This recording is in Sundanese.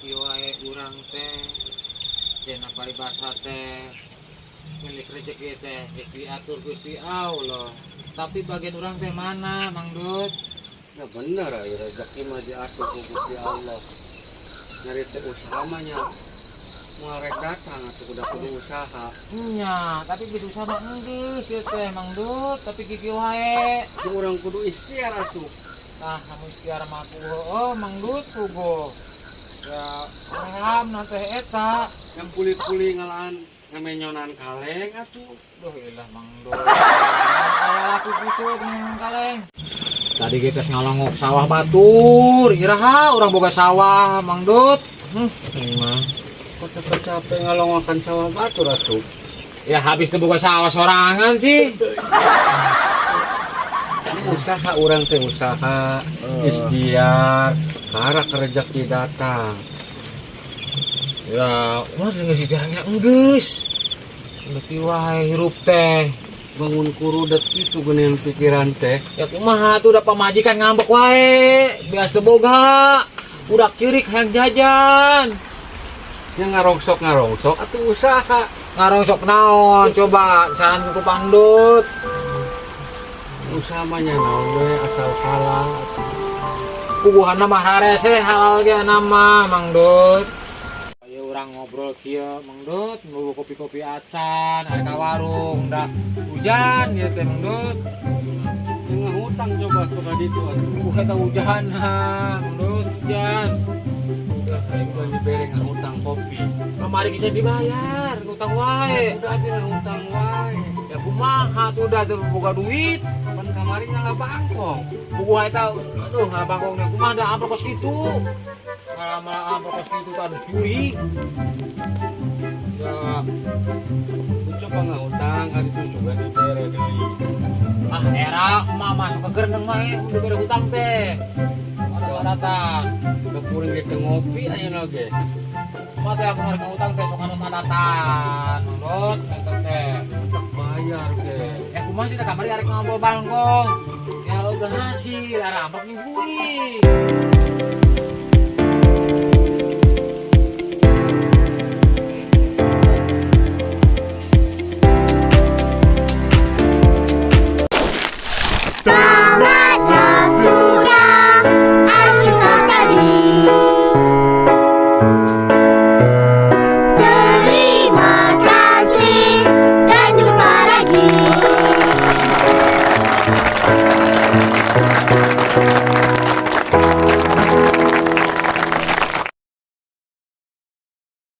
Kieu wae urang teh. Cenah paribasa teh milik rezeki teh geus diatur Gusti Allah. Tapi bagian urang teh mana, Mang Dut? Ya bener ya, rezeki mah diatur ku Gusti Allah. Nyari teh usaha mah nya moal rek datang atuh, kudu kudu usaha. Nya, tapi geus usaha mah enggeus ieu teh, Mang Dut, tapi kieu wae. Ku urang kudu ikhtiar atuh. Tah, kamu ikhtiar mah oh, Mang Dut puguh. Ya, paham teh eta. Yang puli-puli ngalaan ngamenyonan kaleng atuh. Duh ilah, Mang Dut. Aya laku kitu menyonan kaleng. Tadi kita ngalongok sawah batur, iraha urang boga sawah, Mang Dut? Mah. Kok capek-capek ngalongokan sawah batur atuh? Ya habis teu boga sawah sorangan sih. Ini usaha urang teh, usaha ikhtiar karak rezeki datang. Ya, mas geus ikhtiarnya enggeus. Beuti wae hirup teh. Bangun kurudet itu geuning pikiran teh. Ya kumaha tuh, udah pamajikan ngambek wae, beas teu boga. Budak ceurik hayang jajan. Yang ngarongsok ngarongsok atuh usaha. Ngarongsok naon coba saran ku Pangdut? Usaha mah nya naon we asal halal atuh. Puguhanna mah harese halal ge nama, Mang Dut. Ayo urang ngobrol kieu, Mang Dut, mau kopi-kopi acan, ada ka warung, dah hujan ieu teh, Mang Dut. Yang ngahutang coba tuh ka ditu atuh. Eta hujan ha, Mang Dut, hujan. Udah aing mah dibere ngahutang kopi. Kamari bisa dibayar, ngutang wae. Udah aja ngahutang wae. Ya kumaha tuh, udah teu boga duit. Pan kamari ngala bangkong. Puguh eta, aduh, ngala bangkong kumaha da amplop kos kitu. Ngala amplop kos kitu teh aduh curi. Ya. Coba ngahutang ka ditu juga dibere deui. Ah era emak masuk ke gereneng mah udah bere hutang teh. Adat-adatan. Udah kuring ge teu ngopi ayeuna ge. Emak teh aku mereka hutang teh sok adat-adatan. Menurut eta teh. Tetep bayar ge. Ya kumaha sih teh kamari arek ngobrol bangkong. Ya udah hasil, ada amplop nyuguhi.